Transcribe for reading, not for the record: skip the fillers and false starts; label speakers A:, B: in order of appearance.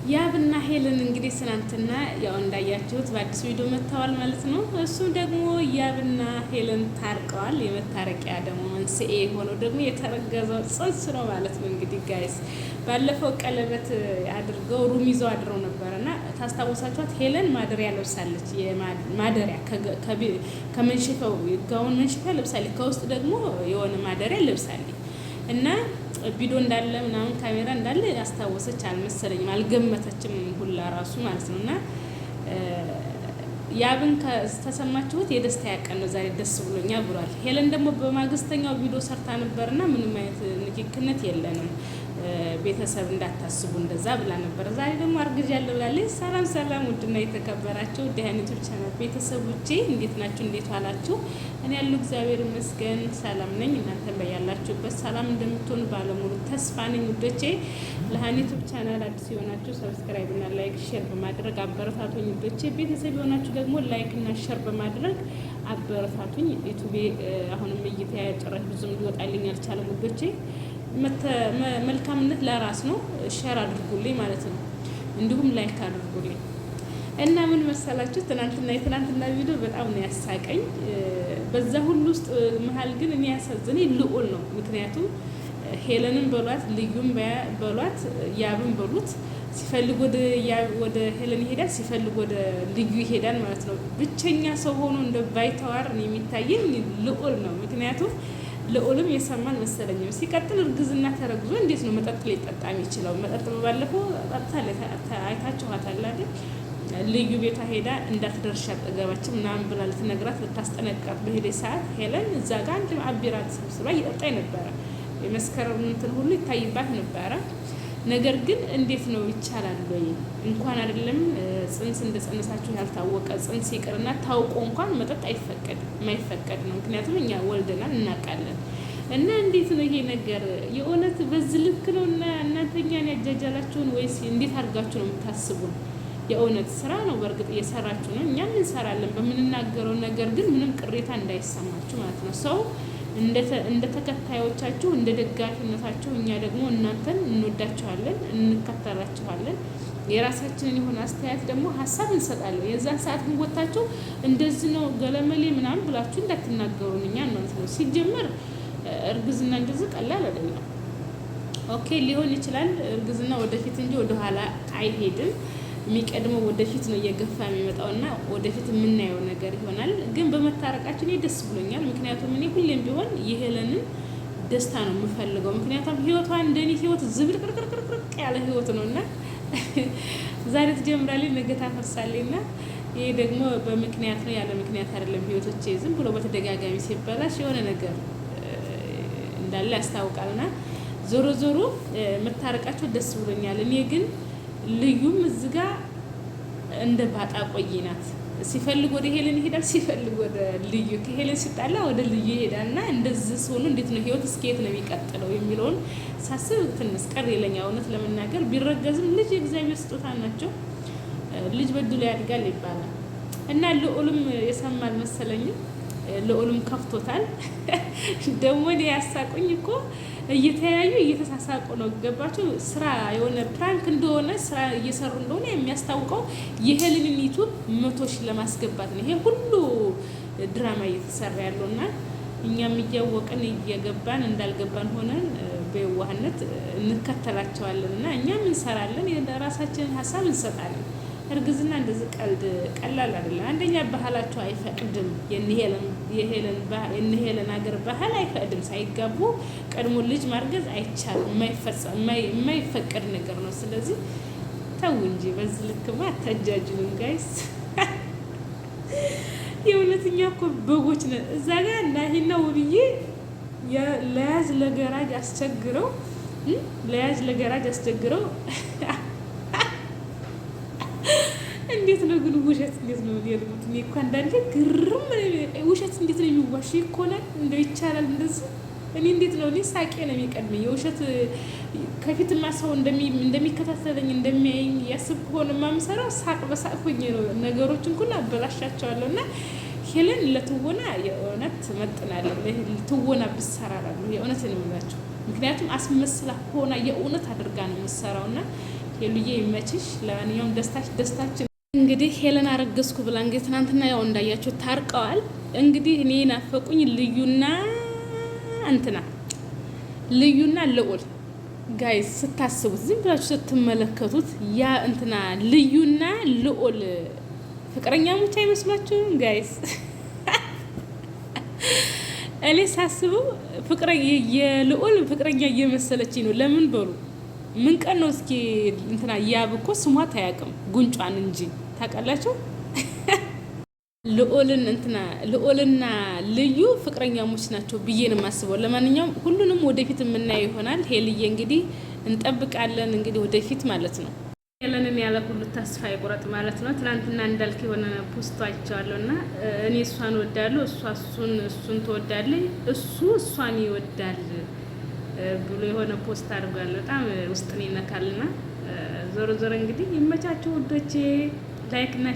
A: ያብና ሄለን እንግዲህ ትናንትና ያው እንዳያችሁት በአዲስ ቪዲዮ መጥተዋል ማለት ነው። እሱም ደግሞ ያብና ሄለን ታርቀዋል። የመታረቂያ ደግሞ መንስኤ የሆነው ደግሞ የተረገዘው ጽንስ ነው ማለት ነው። እንግዲህ guys ባለፈው ቀለበት አድርገው room ይዘው አድረው ነበረና ታስታውሳችኋት፣ ሄለን ማደሪያ ለብሳለች። ማደሪያ ከመንሽፈው ጋውን መንሽፊያ ለብሳለች፣ ከውስጥ ደግሞ የሆነ ማደሪያ ለብሳለች እና ቪዲዮ እንዳለ ምናምን ካሜራ እንዳለ ያስታወሰች አልመሰለኝም፣ አልገመተችም ሁላ ራሱ ማለት ነው። እና ያብን ከተሰማችሁት የደስታ ያቀን ነው ዛሬ ደስ ብሎኛል ብሏል። ሄለን ደግሞ በማግስተኛው ቪዲዮ ሰርታ ነበርና ምንም አይነት ንክክነት የለንም ቤተሰብ እንዳታስቡ እንደዛ ብላ ነበር። ዛሬ ደግሞ አርግዣለሁ ብላለች። ሰላም ሰላም! ውድና የተከበራችሁ ዲሃኒቱ ቻናል ቤተሰቦቼ እንዴት ናችሁ? እንዴት ዋላችሁ? እኔ ያሉ እግዚአብሔር ይመስገን ሰላም ነኝ። እናንተም በያላችሁበት ሰላም እንደምትሆኑ ባለሙሉ ተስፋ ነኝ። ውዶቼ ለሀኒቱ ቻናል አዲስ የሆናችሁ subscribe እና like share በማድረግ አበረታቱኝ። ውዶቼ ቤተሰብ የሆናችሁ ደግሞ like እና share በማድረግ አበረታቱኝ። ዩቱቤ አሁንም እይታ ጭራሽ ብዙም ሊወጣልኝ አልቻለም ውዶቼ መልካምነት ለራስ ነው። share አድርጉልኝ ማለት ነው። እንዲሁም like አድርጉልኝ እና ምን መሰላችሁ ትናንትና የትናንትና ቪዲዮ በጣም ነው ያሳቀኝ። በዛ ሁሉ ውስጥ መሀል ግን እኔ ያሳዘነኝ ልዑል ነው። ምክንያቱም ሄለንም በሏት ልዩም በሏት ያብን በሉት ሲፈልግ ወደ ሄለን ይሄዳል፣ ሲፈልግ ወደ ልዩ ይሄዳል ማለት ነው። ብቸኛ ሰው ሆኖ እንደ ባይተዋር የሚታየኝ ልዑል ነው። ምክንያቱም ልዑልም የሰማን መሰለኝም። ሲቀጥል እርግዝና ተረግዞ እንዴት ነው መጠጥ ሊጠጣ የሚችለው? መጠጥ ባለፈው ጠጥታለች፣ አይታችኋታል አይደል? ልዩ ቤቷ ሄዳ እንዳትደርሽ አጠገባችን ምናምን ብላ ልትነግራት ልታስጠነቅቃት በሄደች ሰዓት ሄለን እዛ ጋር አንድ አቢራ ተሰብስባ እየጠጣኝ ነበረ። የመስከረም እንትን ሁሉ ይታይባት ነበረ። ነገር ግን እንዴት ነው ይቻላል ወይ? እንኳን አይደለም ጽንስ እንደጸነሳችሁ ያልታወቀ ጽንስ ይቅርና ታውቆ እንኳን መጠጥ አይፈቀድም፣ የማይፈቀድ ነው። ምክንያቱም እኛ ወልደናል እናውቃለን። እና እንዴት ነው ይሄ ነገር የእውነት በዚህ ልክ ነው? እና እናንተ እኛን ያጃጃላችሁን ወይስ እንዴት አድርጋችሁ ነው የምታስቡን? የእውነት ስራ ነው በእርግጥ እየሰራችሁ ነው፣ እኛም እንሰራለን በምንናገረው ነገር ግን ምንም ቅሬታ እንዳይሰማችሁ ማለት ነው ሰው እንደ ተከታዮቻችሁ እንደ ደጋፊነታችሁ እኛ ደግሞ እናንተን እንወዳችኋለን፣ እንከተላችኋለን። የራሳችንን የሆነ አስተያየት ደግሞ ሀሳብ እንሰጣለን። የዛን ሰዓት ግን ወታችሁ እንደዚህ ነው ገለመሌ ምናምን ብላችሁ እንዳትናገሩን እኛን ማለት ነው። ሲጀመር እርግዝና እንደዚህ ቀላል አይደለም። okay ሊሆን ይችላል እርግዝና ወደፊት እንጂ ወደኋላ አይሄድም። የሚቀድመው ወደፊት ነው እየገፋ የሚመጣው እና ወደፊት የምናየው ነገር ይሆናል። ግን በመታረቃችን እኔ ደስ ብሎኛል። ምክንያቱም እኔ ሁሌም ቢሆን የሄለንን ደስታ ነው የምፈልገው። ምክንያቱም ህይወቷ እንደኔ ህይወት ዝብርቅርቅርቅርቅ ያለ ህይወት ነው እና ዛሬ ትጀምራለች፣ ነገ ታፈርሳለች እና ይሄ ደግሞ በምክንያት ነው ያለ ምክንያት አይደለም። ህይወቶቼ ዝም ብሎ በተደጋጋሚ ሲበላሽ የሆነ ነገር እንዳለ ያስታውቃልና ዞሮ ዞሮ መታረቃቸው ደስ ብሎኛል። እኔ ግን ልዩም እዚህ ጋ እንደ ባጣ ቆይ ናት። ሲፈልግ ወደ ሄለን ይሄዳል፣ ሲፈልግ ወደ ልዩ፣ ከሄለን ሲጣላ ወደ ልዩ ይሄዳል። እና እንደዚህ ሲሆኑ እንዴት ነው ህይወት እስከየት ነው የሚቀጥለው የሚለውን ሳስብ ትንሽ ቀር ይለኛል። እውነት ለመናገር ቢረገዝም ልጅ የእግዚአብሔር ስጦታ ናቸው። ልጅ በድሎ ያድጋል ይባላል እና ልዑልም የሰማ አልመሰለኝም። ልዑልም ከፍቶታል። ደግሞ እኔ ያሳቁኝ እኮ እየተያዩ እየተሳሳቁ ነው። ገባችሁ? ስራ የሆነ prank እንደሆነ ስራ እየሰሩ እንደሆነ የሚያስታውቀው የሄለንን ዩቱብ 100,000 ለማስገባት ነው ይሄ ሁሉ ድራማ እየተሰራ ያለው እና እኛም እያወቅን እየገባን እንዳልገባን ሆነን በየዋህነት እንከተላቸዋለን እና እኛም እንሰራለን፣ የራሳችንን ሀሳብ እንሰጣለን። እርግዝና እንደዚህ ቀልድ ቀላል አይደለም። አንደኛ ባህላቸው አይፈቅድም። የነሄለን ሀገር ባህል አይፈቅድም። ሳይጋቡ ቀድሞ ልጅ ማርገዝ አይቻልም፣ የማይፈቀድ ነገር ነው። ስለዚህ ተው እንጂ በዚህ ልክማ አታጃጅሉን guys። የእውነተኛ እኮ በጎች ነን። እዛ ጋር ናሂና ውብዬ ለያዝ ለገራጅ አስቸግረው ለያዝ ለገራጅ አስቸግረው እንዴት ነው ግን ውሸት እንዴት ነው የልሙት? እኔ እኮ አንዳንዴ ግርም ውሸት እንዴት ነው የሚዋሽ? ይኮናል እንደው ይቻላል እንደዚህ። እኔ እንዴት ነው እኔ ሳቄ ነው የሚቀድመኝ የውሸት ከፊትማ ሰው እንደሚከታተለኝ እንደሚያየኝ ያስብ ከሆነ የማምሰራው ሳቅ በሳቅ ሆኜ ነው ነገሮችን ሁሉ አበላሻቸዋለሁ። እና ሄለን ለትወና የእውነት ትመጥናለች። ትወና ብትሰራ እላለሁ የእውነት ነው የምላቸው። ምክንያቱም አስመስላ ሆና የእውነት አድርጋ ነው የምትሰራው እና ሄሉዬ ይመችሽ። ለማንኛውም ደስታች ደስታችን። እንግዲህ ሄለን አረገዝኩ ብላ እንግዲህ ትናንትና ያው እንዳያቸው ታርቀዋል። እንግዲህ እኔ ናፈቁኝ ልዩና እንትና ልዩና ልዑል guys። ስታስቡት ዝም ብላችሁ ስትመለከቱት ያ እንትና ልዩና ልዑል ፍቅረኛሞች አይመስሏችሁም guys? እኔ ሳስበው የልዑል ፍቅረኛ እየመሰለችኝ ነው። ለምን በሉ ምን ቀን ነው እስኪ እንትና ያብ እኮ ስሟት አያውቅም ጉንጯን እንጂ ታውቃላችሁ። ልዑልን እንትና ልዑልና ልዩ ፍቅረኛሞች ናቸው ብዬ ነው የማስበው። ለማንኛውም ሁሉንም ወደፊት የምናየው ይሆናል። ሄልዬ እንግዲህ እንጠብቃለን እንግዲህ ወደፊት ማለት ነው። ሄለንን ያለ ሁሉ ተስፋ ይቁረጥ ማለት ነው። ትናንትና እንዳልክ የሆነ post አይቼዋለሁ እና እኔ እሷን ወዳለሁ፣ እሷ እሱን እሱን ትወዳለች፣ እሱ እሷን ይወዳል ብሎ የሆነ post አድርጓል። በጣም ውስጥን ይነካልና ዞሮ ዞሮ እንግዲህ ይመቻቸው ውዶቼ። Like እና